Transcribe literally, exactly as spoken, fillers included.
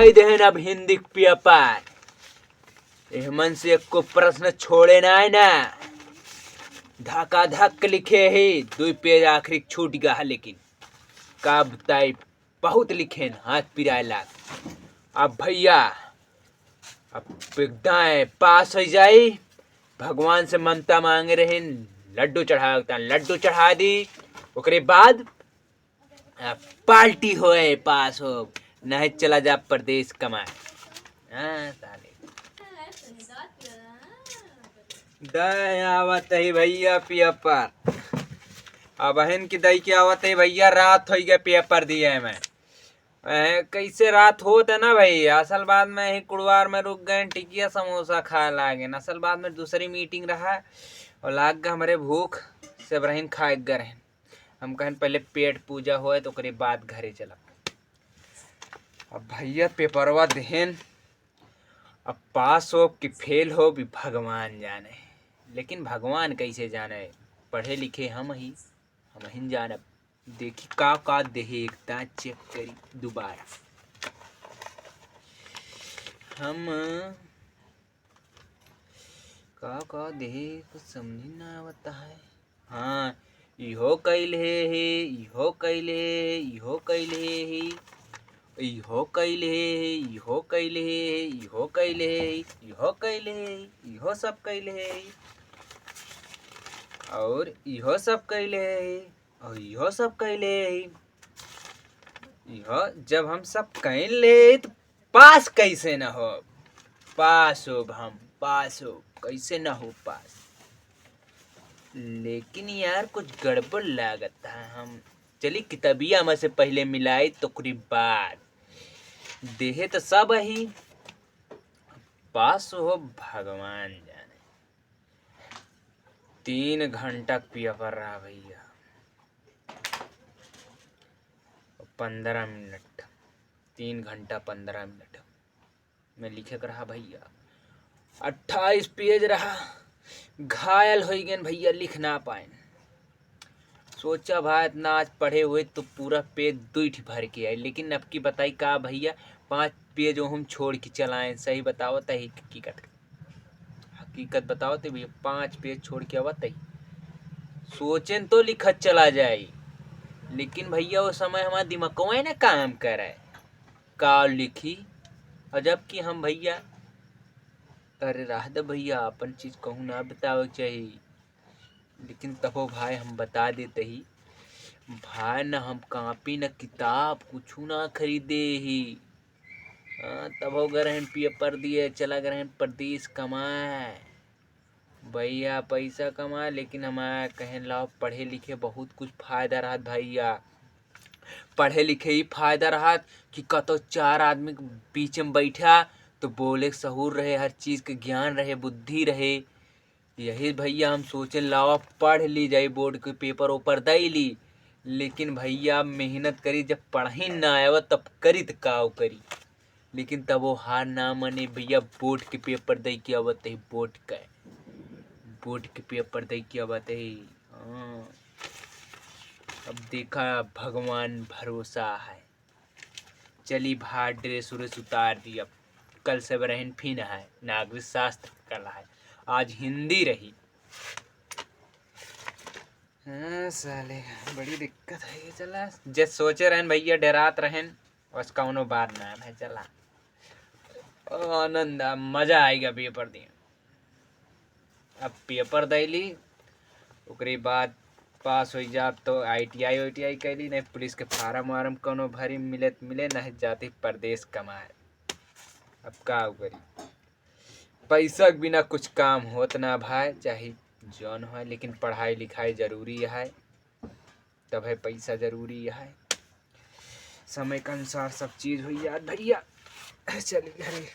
दे देहन अब हिंदी के पेपर। एहमन से एको प्रश्न छोड़े ना है ना। धकाधक लिखे ही, दुई पेज आखिरी छूट गया है, लेकिन का बताई, बहुत लिखेन, हाथ पिराए लाग। अब भैया, अब एकदम पास हो जाई। भगवान से ममता मांगे रहिन, लड्डू चढ़ावे के तान लड्डू चढ़ा दी। ओकरे बाद, आ, पार्टी होए, पास हो, नहीं चला जा परदेस कमाए। हाँ, साले। दे आवत ही भैया पेपर। अब अहिन की दई के आवत ही भैया, रात होइ गए पेपर दिए में। ए, कैसे रात होत है ना भाई, असल बात में ही कुड़वार में रुक गए, टिकिया समोसा खाए लागे। असल बात में दूसरी मीटिंग रहा और लाग गए हमरे भूख, से रहन खाए गए रहन। हम कहन पहले पेट पूजा होए तो ओकरे बाद घरे चलब। अब भैया पेपरवा देहन, अब पास हो कि फेल हो भी भगवान जाने, लेकिन भगवान कैसे जाने, पढ़े लिखे हम ही, हम ही जानब। देखी का का देहे, एक दांत चेक करी दोबारा। हम का का देहे, कुछ समझ ना आवता है। हाँ, इहो कैल हे, हे, इहो कैल हे, इहो कैल हे, हे, इहो कैल हे, हे, इहो कैल हे, हे, इहो कैल हे, हे, इहो कैल हे, हे, इहो सब कैल हे, हे, और इहो सब कैल हे, हे, और इहो सब कैल हे, हे। इहो जब हम सब कैल ले, तो पास कैसे न हो? पास होब हम, पास होब, कैसे न हो पास? लेकिन यार, कुछ गड़बड़ लागत है। हम चली किताबिया में से पहले मिलाई, तो ओकरी बाद देहे तो सब ही, पास हो भगवान जाने। तीन घंटा के पेपर रहा भैया, पंद्रह मिनट, तीन घंटा पंद्रह मिनट में लिखे के रहा भैया। अट्ठाईस पेज रहा, घायल हो गए भैया, लिख ना पाए। सोचा भाई, इतना आज पढ़े हुए तो पूरा पेज दुई ठी भर के आए, लेकिन अब की बताई का भैया, पाँच पेज वो हम छोड़ के चलाएं। सही बताओ तो ही हकीकत, हकीकत बताओ तो भैया, पाँच पेज छोड़ के आवत ही। सोचेन तो लिखत चला जाए, लेकिन भैया वो समय हमारा दिमागवा ना काम करे, का लिखी। और जबकि हम भैया, अरे रह दे भैया, अपन चीज कहूँ ना बतावे के चाही, लेकिन तबो भाई हम बता देते ही, भाई न हम कापी न किताब कुछ ना खरीदे ही। हाँ, तबो गए रहन पेपर दिए, चला गए रहन परदेस कमाए। भैया पैसा कमाए, लेकिन हमारे कहें लाओ पढ़े लिखे बहुत कुछ फायदा रहत भैया। पढ़े लिखे ही फायदा रहत कि कतो चार आदमी के बीच में बैठा तो बोले के सहूर रहे, हर चीज के ज्ञान रहे, बुद्धि रहे। यही भैया हम सोचे लावा पढ़ ली जाई, बोर्ड के पेपर ओपर दई ली, लेकिन भैया मेहनत करी, जब पढ़ही ना आवा तब करी त काव करी। लेकिन तब वो हार ना माने भैया, बोर्ड के पेपर दे के आवत ही, बोर्ड का, बोर्ड के पेपर दे के आवत ही। हाँ, अब देखा भगवान भरोसा है। चली भाई, ड्रेस उरेस उतार दी। अब कल से बरहन फिन है, नागरिक शास्त्र कल है, आज हिंदी रही। हाँ साले, बड़ी दिक्कत है। चला, जे सोचे रहन भैया, डरात रहन, बस कौनो बात ना है, चला। ओ आनंद, अब मजा आएगा पेपर दिए। अब पेपर दै ली, ओकरे बाद पास हो जाब तो आई टी आई, आई टी आई कैली, नहीं पुलिस के फार्म वार्म कौनो भरी मिले त मिले, नहीं जाती परदेस कमाए। अब का करी, पैसा के बिना कुछ काम होत ना भाई, चाहे जौन हो, लेकिन पढ़ाई लिखाई जरूरी है, तब है पैसा जरूरी है। समय के अनुसार सब चीज हो जात भैया। चली घरे।